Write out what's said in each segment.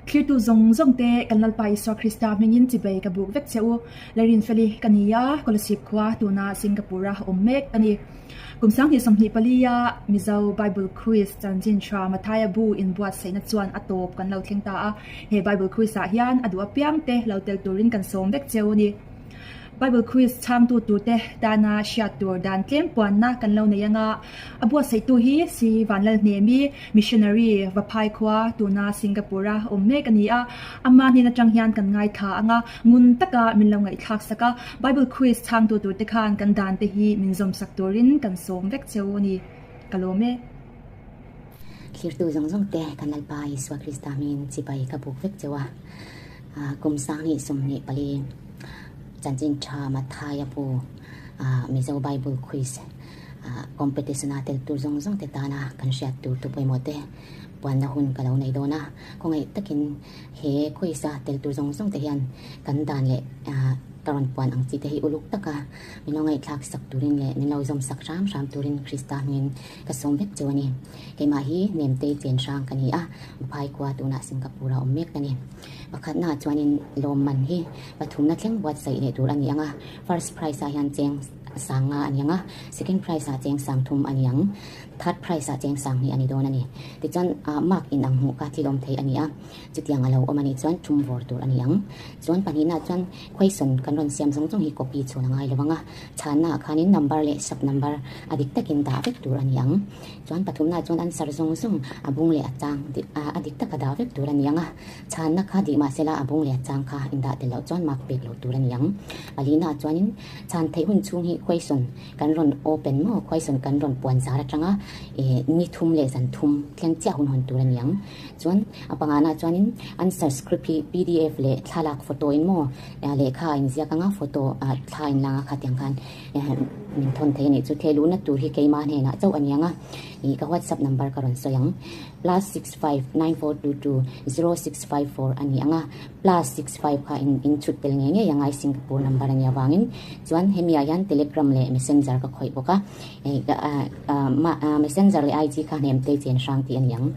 Thlirtu zawng zawng te kan Lalpa Isua Krista hmingin chibei ka buk vek che u. Lalrinfeli ka ni a, Kolasib khua tuna Singapore-a awm mek ka ni. Kum 2024 a Mizo Bible Quiz chanchin tha Mathaia bu inbuatsaihna chuan a tawp kan lo thleng ta a, he Bible Quiz-ah hian a duh apiang te lo tel turin kan sawm vek cheu a ni. Bible Quiz chhangtu turte tana hriat tur dan tlem puanna kan lo nei anga, a buatsaihtu hi Si Vanlalhnemi, Missionary, Vaphai khua, tuna Singapore-a awm mek a ni a. Ama hnen atang hian kan ngaithla anga, ngun taka min lo ngaihthlak sak a. Bible Quiz chhangtu turte khan kan dan te hi min zawmsak turin kan sawm vek cheu a ni. Ka lawm e. Thlirtu zawng zawng te kan Lalpa Isua Krista hmingin chibai ka buk vek cheu a. Kum 2024 chanchin tha Mathaia pu Mizo Bible Quiz competition a tel tur zawng zawng te tana kan hriat tur thu pawimawh te puanna hun ka lo nei dawn a. Khawngaih takin he quiz a tel tur zawng zawng te hian kan dan leh ka rawn puan ang chi te hi uluk taka min lo ngaihthlak sak turin leh min lo zawm sak hram hram turin Krista hmingin Ka sawm vek chu a ni. Keimah hi Nemtei chen hrang ka ni a, Buphai khua tunah Singapore a awm mek ka ni. Pakhatnaah chuanin lawmman hi pathumna thleng buatsaih leh tur a ni ang a, first prize ah hian cheng sang nga a ni ang a, second prize ah cheng sang thum a ni ang, third prize ah cheng sang hnih a ni dawn a ni. Tichuan mark inang hmuh kha thil awm thei a ni a, chutiang a lo awm a nih chuan thum vawr tur a ni ang. Chuan pahnihnaah chuan question kan rawn siam zawng zawng hi copy chhun a ngai lo ang a, Chhannaah khanin number leh sub number a dik takin dah vek tur a ni ang. Chuan pathumnaah chuan answer zawng zawng a bung leh a chang a dik taka dah vek tur a ni ang a. Chhanna kha dik mahse la a bung leh a chang kha indah tel loh chuan mark pek loh tur a ni ang. Palinaah chuanin chhan theih hun chhung hi question kan rawn open maw question kan rawn puan zar atanga ni thum leh zan thum thleng chiah hun hawn tur a ni ang. Chuan a panganaah chuanin answer script hi pdf leh thlalak photo in maw lehkha a inziak anga photo ah thla in lang a khatiang khan min thawn thei a nih chu thehluhna tur hi keimah hnenah chauh a ni ang a ih ka whatsapp number ka rawn sawi ang plus 6594220654 a ni ang a plus 65 kha in in chhut tel ngei ngei angai Singapore number a nih avangin chuan hemi ah hian telegram leh messenger ka khawih bawk a messenger leh IG kha hnem te chen hrang tih a ni ang.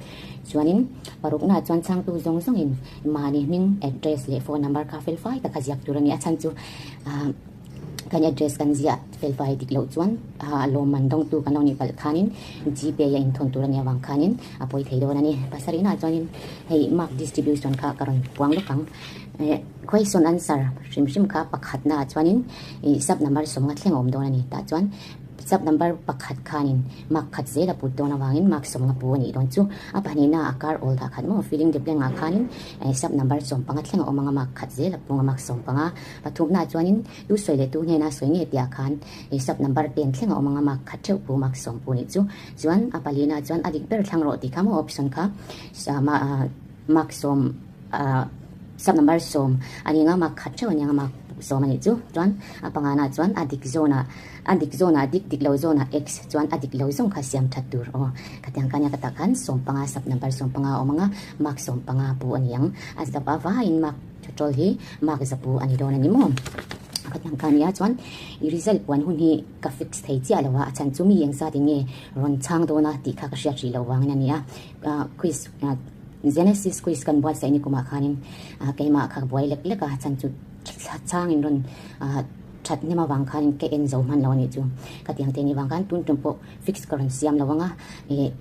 Chuanin paruknaah chuan chhangtu zawng zawngin mahni hming, address leh phone number kha fel fai taka ziak tur a ni. A chhan chu kan address kan ziah fel fai dik loh chuan lawmman dawngtu kan lo nih palh khanin Gpay a inthawn tur a nih avang khanin a pawi thei dawn a ni. Pasarihnaah chuanin hei mark distribution kha ka rawn puang lawk ang. Question answer hrim hrim kha pakhatnaah chuanin sub number sawmnga thleng a awm dawn a ni. Tah chuan Sub number pakhat khanin mark khat zel a put dawn avangin mark sawmnga pu a nih dawn chu. A pahnihna a kar awl dah khat maw filling the blank ah khanin sub number 15 thleng a awm anga mark khat zel a pung a mark 15. Pathumna chuanin tu sawi leh tu hnena sawi nge tih ah khan sub number 10 thleng a awm anga mark khat theuh pu mark 10 pu nih chu. Chuan a palina chuan a dik ber thlang rawh tih kha maw option kha mark 10 Sub number 10 a ni anga mark khat theuh a ni anga mark 10 a nih chu. Chuan a pangana chuan a dik zawnah a dik zawnah dik dik lo zawnah x chuan a dik lo zawng kha siam that tur aw. Khatiang khan nia ka tak khan 15 sub number 15 a awm anga mark 15 pu a ni ang. A zap a vaiin mark total hi mark zapu a ni dawn a ni maw. Khatiang khan nia chuan i result puan hun hi ka fix thei chiah lo a, a chhan chu mi engzat in nge rawn chhang dawn a tih kha ka hriat rih lo vangin a ni a. Quiz Genesis quiz kan buatsaih ni kumah khanin keimah kha buai lek lek a chan chu changin rawn that hnem avang khanin ka en zo hman lo a nih chu. Ka tiang te ni vang khan tun tum pawh fix ka rawn siam lo anga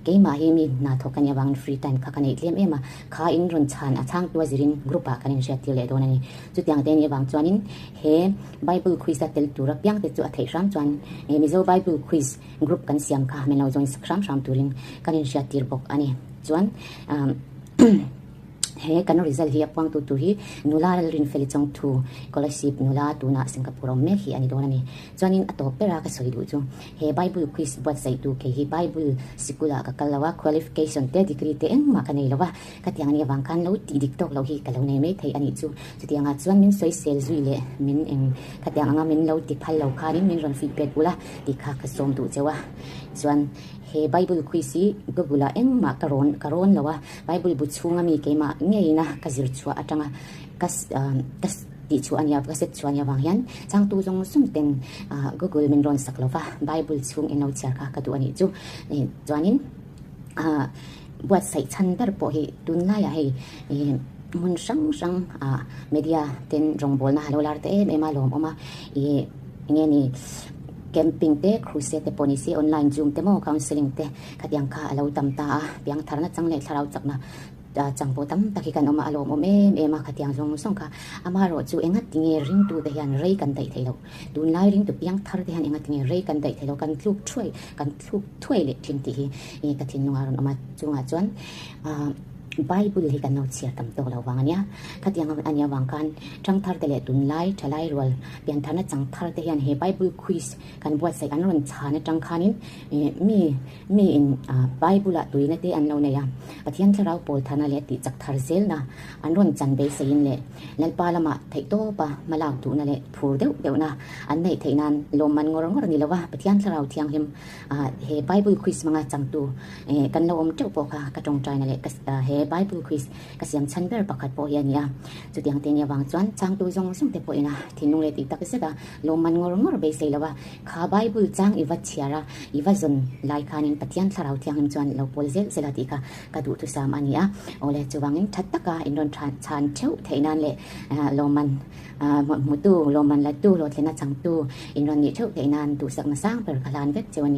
keimah hi mi hna thawk ka nih avangin free time kha ka neih tlem em a, kha in rawn chhan a chhangtu a zirin group ah kan inhriat tir leh dawn a ni. Chutiang te ni avang chuanin he Bible quiz a tel tur apiang te chu a theih hram chuan Mizo Bible quiz group kan siam kha min lo join sak hram hram turin kan inhriat tir bawk a ni. Chuan he kan result hi a puangtu tur hi nula Lalrinfeli Chawngthu scholarship nula tunah Singapore a awm mek hi a ni dawn a ni. Chuanin a tawp bera ka sawi duh chu he Bible quiz buatsaihtu kei hi Bible sikulah ka kal lo a, qualification te degree te engmah ka nei lo a, ka tiang anih avang khan lo tih dik tawk loh hi ka lo nei mai thei a nih chu. Chutiangah chuan min sawisel zui leh min eng khatiang anga min lo ti phal lo khanin min rawn feedback ula tih kha ka sawm duh cheu a. Chuan he Bible quiz hi Google ah engmah ka rawn ka rawn lo a, Bible bu chhunga mi keimah ngeina ka zir chhuah atanga ka ka tih chhuah a nia ka set chhuah a nia vang hian changtu zawng zawng ten Google min rawn sak lo va, Bible chhung in lo chhiar kha ka duh a nih chu. Chuanin buatsaih chhan ber pawh hi tunlaiah hei. Hmun hrang hrang ah media ten rawngbawlna a lo lar ta em em a lawm awm a, ih enge ni camping te crusade te pawh ni se online zoom te maw counselling te khatiang kha a lo tam ta a, piangtharna chang leh thlarau chakna chang pawh tam tak hi kan awm a, a lawmawm em em a khatiang zawng zawng kha amaherawh chu enga tinge ringtu te hian rei kan daih theih loh tunlai ringtu piangthar te hian enga tinge rei kan daih theih loh kan tluk thuai kan thluk thuai leh thin tih hi ih ka thinlung a rawn awm a chungah chuan ah. Bible hi kan lo chhiar tam tawk lo vang a nia. Khatiang a nia vang khan Thangthar te leh tunlai thalai rual piantharna changthar te hian he Bible quiz kan buatsaih an rawn chhan atang khanin mi miin Bible ah tuina te an lo nei a, Pathian thlarau pawl thana leh tih chak thar zelna an rawn chan beiseiin leh Lalpa lamah theihtawpa hmalak duhna leh phur deuh deuhna an neih theih nan lawmman ngawr ngawr a ni lo va, Pathian thlarau thianghlim He Bible quiz hmanga changtu kan lo awm teuh pawh kha ka tawngtaina leh he Bible quiz ka siam chhan ber pakhat pawh hi a ni a. Chutiang te nia vang chuan changtu zawng zawng te pawhin a thinlung leh tih tak zet a lawmman ngawr ngawr beisei lo a, kha Bible chang i va chhiar a, i va zawn lai khanin Pathian Thlarau Thianghlim chuan lo pawl zel zel a tih kha ka duhthusam a ni a. Awle, chuvangin tha taka in rawn chhan theuh theih nan leh lawmman Hmutu, lawmman latu, hlawhtlinna changtu, inrawn nih theuh theih nan duhsakna sang ber ka hlan vek cheu a ni.